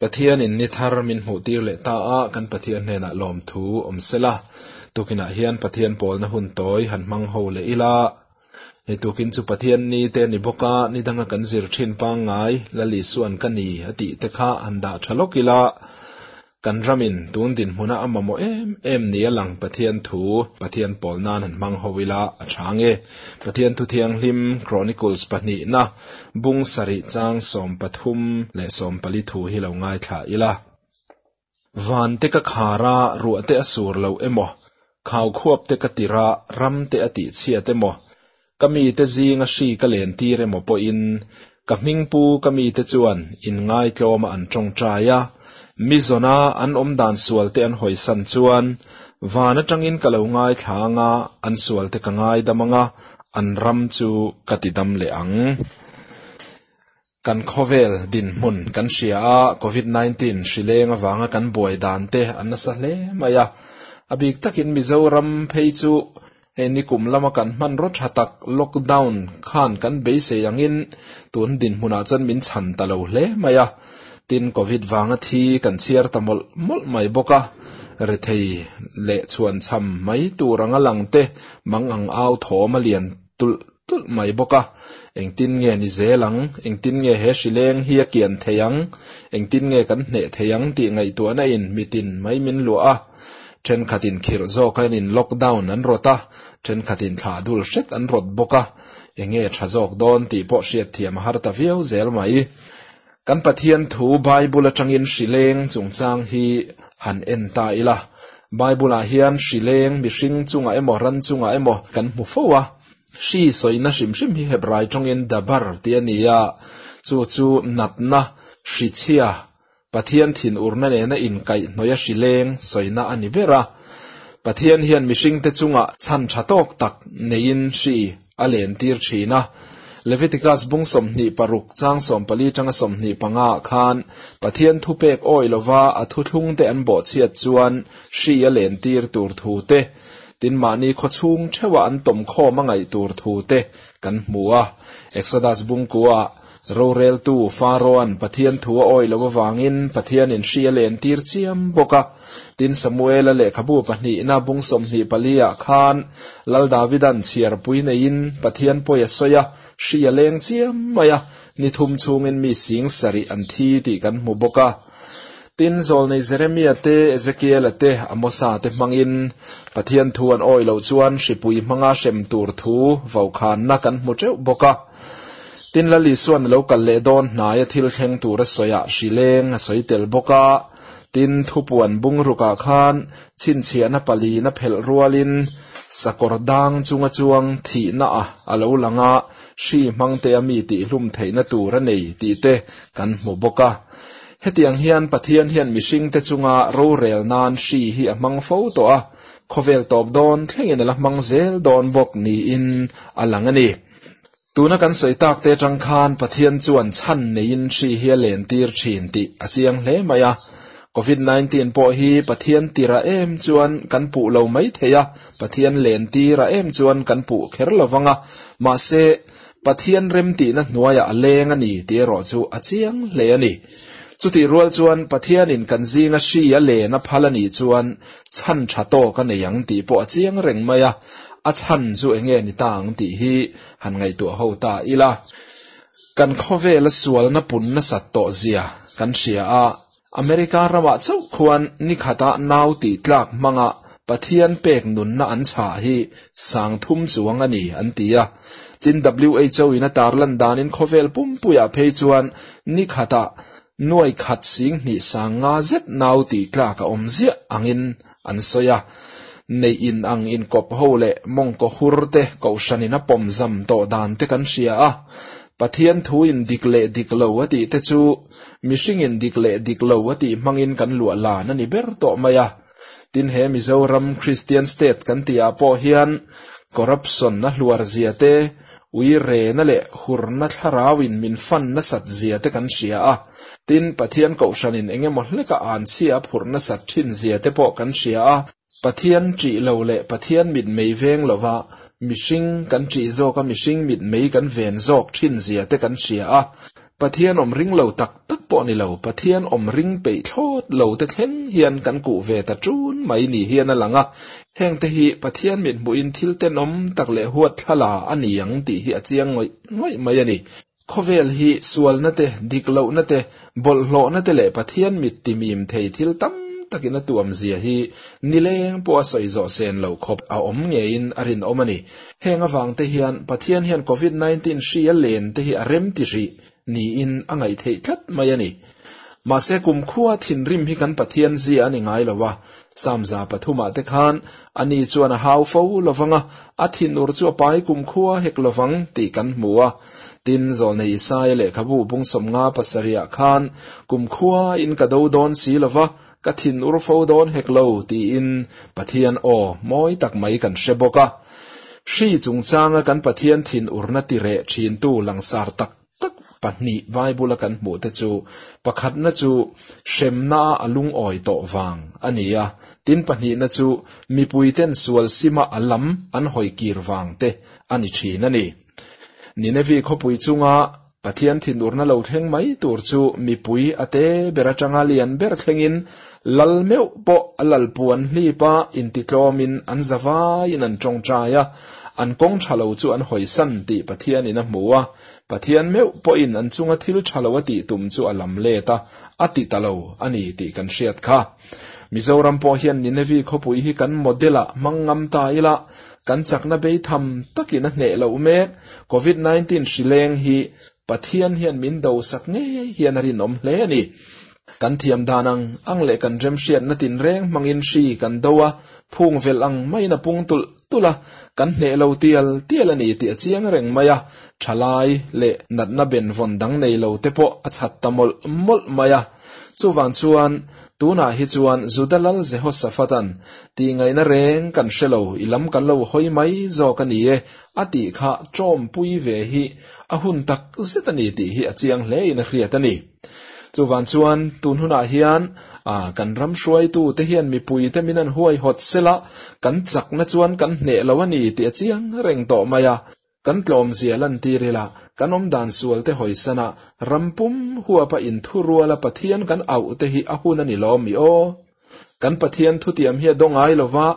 Pathianin ni thar min hmuhtir leh ta a, kan Pathian hnenah lawmthu awm sela. Tukinah hian Pathian pawlna hun tawi han hmang ho leh ila. Hei tukin chu Pathian ni te a ni bawk a, ni danga kan zir thin pangngai, Lal Isua'n ka ni a tih te kha han dah tha lawk ila. Kan ramin tun dinhmuna a mamawh em em ni a lang Pathian thu, Pathian pawl nan han hmang ho ila a tha nge. Pathian thu thianghlim Chronicles pahnihna bung sarih chang 13 leh 14 thu hi lo ngaithla ila. Van te ka khar a, ruah te a sur lo emaw, khau khuap te ka tir a, ram te a tihchhiat emaw, Ka mite zinga hri ka lentir emaw pawhin, ka hmingpu ka mite chuan inngaitlawma an tawngtai a, mi zawna an awmdan sualte an hawisan chuan, van atangin ka lo ngaithla anga an sualte ka ngaidam anga an ram chu ka tidam leh ang. Kan khawvel dinhmun kan hria a, Covid 19 hri leng avanga kan buai dan te a nasa hle mai a. A bik takin Mizoram phei chu hei nikum lama kan hmanraw tha tak lockdown khan kan beisei angin tun dinhmunah chuan min chhan ta lo hle mai a. Tin, Covid vanga thi kan chhiar ta mawlh mawlh mai bawk a, rethei leh chhuanchham mai tur anga lang te mang ang au thawm a lian tulh tulh mai bawk a, engtin nge ni zel ang, engtin nge he hrileng hi a kian thei ang, engtin nge kan hneh thei ang tih ngaihtuahna in mitin mai min luah a, thenkhatin khirh zawk a in lockdown an rawt a, thenkhatin thlah dul hret an rawt bawk a, enge tha zawk dawn tih pawh hriatthiam a har ta viau zel mai. Kan Pathian thu Bible atangin hrileng chungchang hi han en ta ila, Bible-ah hian hrileng mihring chungah emaw ran chungah emaw kan hmu fo a, hri sawina hrim hrim hi Hebrai tawngin dabar tih a ni a, chu chu natna, hrichhia, Pathian thinurna nena inkaihhnawih a hrileng sawina a ni ber a. Pathian hian mihringte chungah chhan tha tawk tak neiin hri a lentir thin a. Leviticus bung 26 chang 14 tanga 25 ah khan Pathian thupek awi lova a thuthlungte an bawhchhiat chuan hri a lentir tur thu te, tin mahni khawchhung theuha an tawmkhawm a ngaih tur thu te kan hmu a. Exodus bung kua Roreltu Pharaoh-a'n Pathian thu a awih loh avangin Pathianin hri a lentir chiam bawk a. Tin, Samuela lehkhabu pahnihna bung 24 ah khan Lal Davida'n chhiarpui neiin Pathian pawi a sawi a, hri a leng chiam mai a, ni thum chhungin mi sing sarih an thi tih kan hmu bawk a. Tin, zawlnei Jeremia te, Ezekiela te, Amosa te hmangin Pathian thu an awih loh chuan hripui hmanga hrem tur thu vaukhanna kan hmu teuh bawk a. Tin, Lal Isua'n a lo kal leh dawn hnaia thil thleng tur a sawiah hri leng a sawi tel bawk a. Tin, thupuan bungrukah khan chhinchhiahna palina phelh rualin sakawr dang chunga chuang thihna a a lo lang a, hri hmangtea mi tihhlum theihna tur a nei tih te kan hmu bawk a. Hetiang hian Pathian hian mihringte chunga rorel nan hri hi a hmang fo tawh a, khawvel tawp dawn thlengin a la hmang zel dawn bawk niin a lang a ni. Tuna kan sawi tak te atang khan Pathian chuan chhan neiin hri hi a lentir thin tih a chiang hle mai a. Covid 19 pawh hi Pathian tira em chuan kan puh lo mai thei a, Pathian lentira em chuan kan puh kher lo vang a, mahse Pathian remtihna hnuaiah a leng a ni tih erawh chu a chiang hle a ni. Chutih rual chuan Pathianin kan zinga hri a len a phal a nih chuan chhan tha tawk a nei ang tih pawh a chiang reng mai a, a chhan chu enge ni ta ang tih hi han ngaihtuah ho ta ila. Kan khawvela sualna pun nasat tawh zia kan hria a, America ramah chauh khuan nikhata nau tih tlak hmanga Pathian pek nunna an chhah hi sang thum chuang a ni an ti a. Tin WHO in a tarlan danin khawvel pumpuiah phei chuan nikhata nuai khat sing hnih sang nga zet nau tih tlak a awm ziah angin an sawi a. Neih in ang inkawp ho leh mawngkaw hur te kohhranin a pawm zam tawh dan te kan hria a. Pathian thu in dik leh dik lo a tih te chu mihring in dik leh dik lo a tih hmangin kan luah lan a ni ber tawh mai a. Tin he Mizoram Christian State kan tih ah pawh hian corruption a hluar zia te, ui rena leh hurna thlarau in min fan nasat zia te kan hria a. Tin Pathian kohhran in engemaw hleka an chhia a phurh nasat thin zia te pawh kan hria a. Pathian ṭih lo leh Pathian mit mei veng lova mihring kan ṭih zawk a mihring mit mei kan ven zawk thin zia te kan hria a. Pathian awm ring lo tak tak pawh ni lo, Pathian awm ring peih thlawt lo te thleng hian kan kuh ve ta ṭun mai ni hian a lang a. Heng te hi Pathian mithmuhin thil tenawm tak leh huat thlala a ni ang tih hi a chiang ngawih ngawih mai a ni. Khawvel hi sualna te, dik lohna te, bawlhhlawhna te leh Pathian mit timim thei thil tam takin a tuam zia hi nileng pawha sawi zawh sen loh khawp a awm ngeiin a rinawm a ni. Heng avang te hian Pathian hian Covid 19 hri a len te hi a rem ti hrih niin a ngaih theih tlat mai a ni. Mahse kumkhua thinrim hi kan Pathian zia a ni ngai lo a, Samza pathumah te khan ani chuan a hau fo lovang a, a thinur chu a pai kumkhua hek lovang tih kan hmu a. Tin, Zawlnei Isaia lehkhabu bung 57 ah khan kumkhua in ka do dawn si lova, ka thinur fo dawn hek lo tiin Pathian aw mawi tak mai kan hre bawk a. Hri chungchanga kan Pathian thinurna tireh thintu langsar tak tak pahnih Bible-a kan hmuh te chu pakhatna chu hremna a lungawi tawh vang a ni a, tin pahnihna chu mipuiten sual sima a lam an hawi kir vang te a ni thin a ni. Ninevi khawpui chunga Pathian thinurna lo thleng mai tur chu mipui a te ber atanga lian ber thlengin lal meuh pawh a lal puan hlipa intitlawmin an zavaiin an tawngtai a, an kawng tha lo chu an hawisan tih Pathianin a hmu a, Pathian meuh pawhin an chunga thil tha lo a tih tum chu a lam let a, a ti ta lo a ni tih kan hriat kha. Mizoram pawh hian Ninevi khawpui hi kan model-ah hmang ngam ta ila, kan chakna beitham takin a hneh loh mek. Covid 19 hrileng hi Pathian hian min dosak ngei hian a rinawm hle a ni. Kan thiam dan ang ang leh kan remhriatna tinreng hmangin hri kan do a, phung velh ang maiin a pung tulh tulh a, kan hneh lo tial tial a ni tih a chiang reng mai a, thalai leh natna benvawn dang nei lo te pawh a chhat ta mawlh mawlh mai a. Chuvang chuan, tunah hi chuan Juda lal Jehoshaphat-a'n, Tihngaihna reng kan hre lo, i lam kan lo hawi mai zawk a ni e, a tih kha tawmpui ve hi a hun tak zet a ni tih hi a chiang hlein a hriat a ni. Chuvang chuan, tun hunah hian kan ram hruaitute hian mipuite min an huaihawt sela, kan chakna chuan kan hneh lo a ni tih a chiang reng tawh mai a. Kan tlawmzia lantir ila, kan awmdan sualte hawisana ram pum huapa inthuruala Pathian kan auhte hi a hun a ni lawm mi aw? Kan Pathian thutiam hi a daw ngai lo va,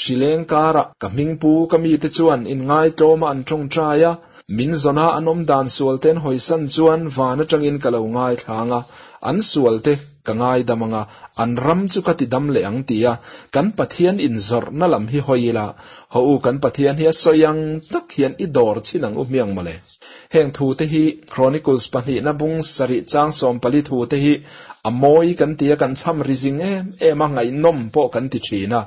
hrileng karah ka hmingpu ka mite chuan inngaitlawma an tawngtai a, min zawna an awmdan sualte'n hawisan chuan van atangin ka lo ngaithlang a, an sualte ka ngaidam ang a, an ram chu ka tidam leh ang ti a, kan Pathian inzawrhna lam hi hawi ila, Haw u, kan Pathian hi a sawi ang tak hian i dawr chin ang u hmiang mawle. Heng thute hi Chronicles pahnihna bung sarih chang 14 thute hi a mawi kan ti a, kan cham ri zing em em a, ngaihnawm pawh kan ti thin a.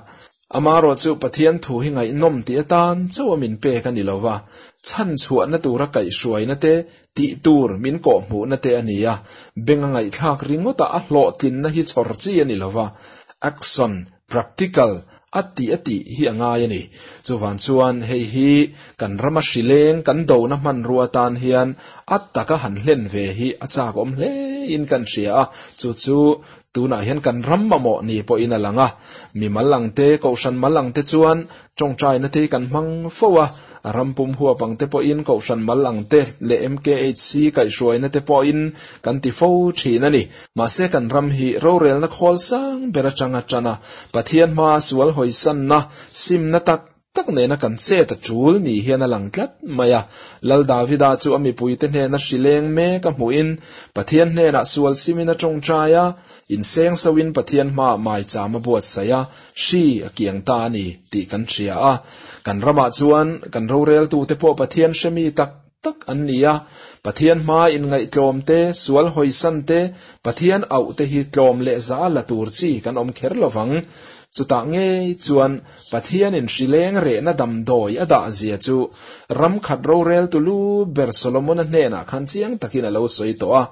Amaherawh chu Pathian thu hi ngaihnawm tih atan chauh a min pek a ni lo va, chhan chhuahna tura kaihhruaina te, tih tur min kawhhmuhna te a ni a, beng a ngaihthlak ringawta a hlawhtlinna hi chhawr chi a ni lo va, action, practical, a tih a tih hi a ngai a ni. Chuvang chuan hei hi kan rama hrileng kan dona hmanrua atan hian a taka han hlen ve hi a chak awm hle in kan hria a, chu chu tunah hian kan ram mamawh ni pawhin a lang a. Mi mal ang te, kohhran mal ang te chuan tawngtaina te hi kan hmang fo a, ram pum huap ang te pawhin kohhran mal ang te leh MKHC kaihhruaina te pawhin kan ti fo thin a ni. Mahse kan ram hi rorelna khawl sang ber atanga tan a, Pathian hmaa sual hawisanna, simna tak tak nena kan chet a tul ni hian a lang tlat mai a. Lal Davida chu a mipuite hnena hrileng mek a hmuhin Pathian hnenah sual simin a tawngtai a, inseng soin Pathian hmaah maicham a buatsaih a, hri a kiang ta a ni tih kan hria a. Kan ramah chuan kan roreltute pawh Pathian hremi tak tak an ni a, Pathian hmaa inngaihtlawm te, sual hawisan te, Pathian auh te hi tlawm leh za la tur chi kan awm kher lo vang. Chutah ngei chuan Pathianin hrileng rehna damdawi a dah zia chu ram khat roreltu lu ber Solomona hnenah khan chiang takin a lo sawi tawh a.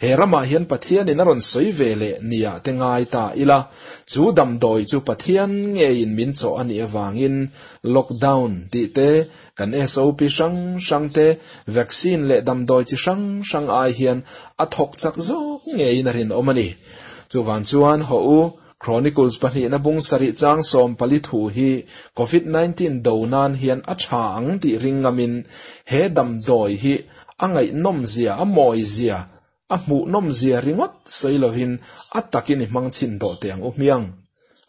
He ramah hian Pathianin a rawn sawi ve leh niah te ngai ta ila, chu damdawi chu Pathian ngeiin min chawh a nih avangin lockdown tih te, Kan SOP hrang hrang te, vaccine leh damdawi chi hrang hrang ai hian a thawk chak zawk ngeiin a rinawm a ni. Chuvang chuan haw u, Chronicles pahnihna bung sarih chang 14 thu hi Covid 19 do nan hian a tha ang tih ring ngamin he damdawi hi a ngaihnawm zia, a mawi zia. A hmuhnawm zia ringawt sawi lovin a takin i hmang chhin tawh teh ang u hmiang.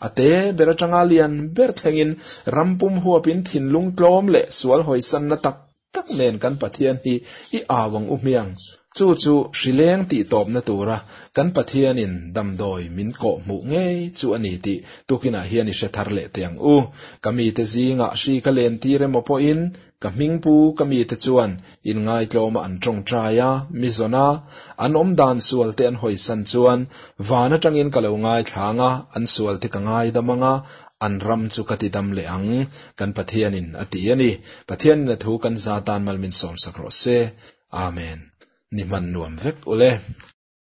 A te ber atanga lian ber thlengin ram pum huapin thinlung tlawm leh sual hawisanna tak tak nen kan Pathian hi i au ang u hmiang. Chu chu hrileng tih tawpna tura kan Pathianin damdawi min kawh hmuh ngei chu a ni tih tukinah hian i hre thar leh teh ang u. Ka mite zingah hri ka lentir emaw pawhin Ka hmingpu ka mite chuan inngaitlawma an tawngtai a, mi zawn a, an awmdan sualte an hawisan chuan van atangin ka lo ngaithla ang a, an sualte ka ngaidam ang a, an ram chu ka tidam leh ang, kan Pathianin a ti a ni. Pathianin a thu kan za tan mal min sawmsak rawh se. Amen. Ni hman nuam vek ule.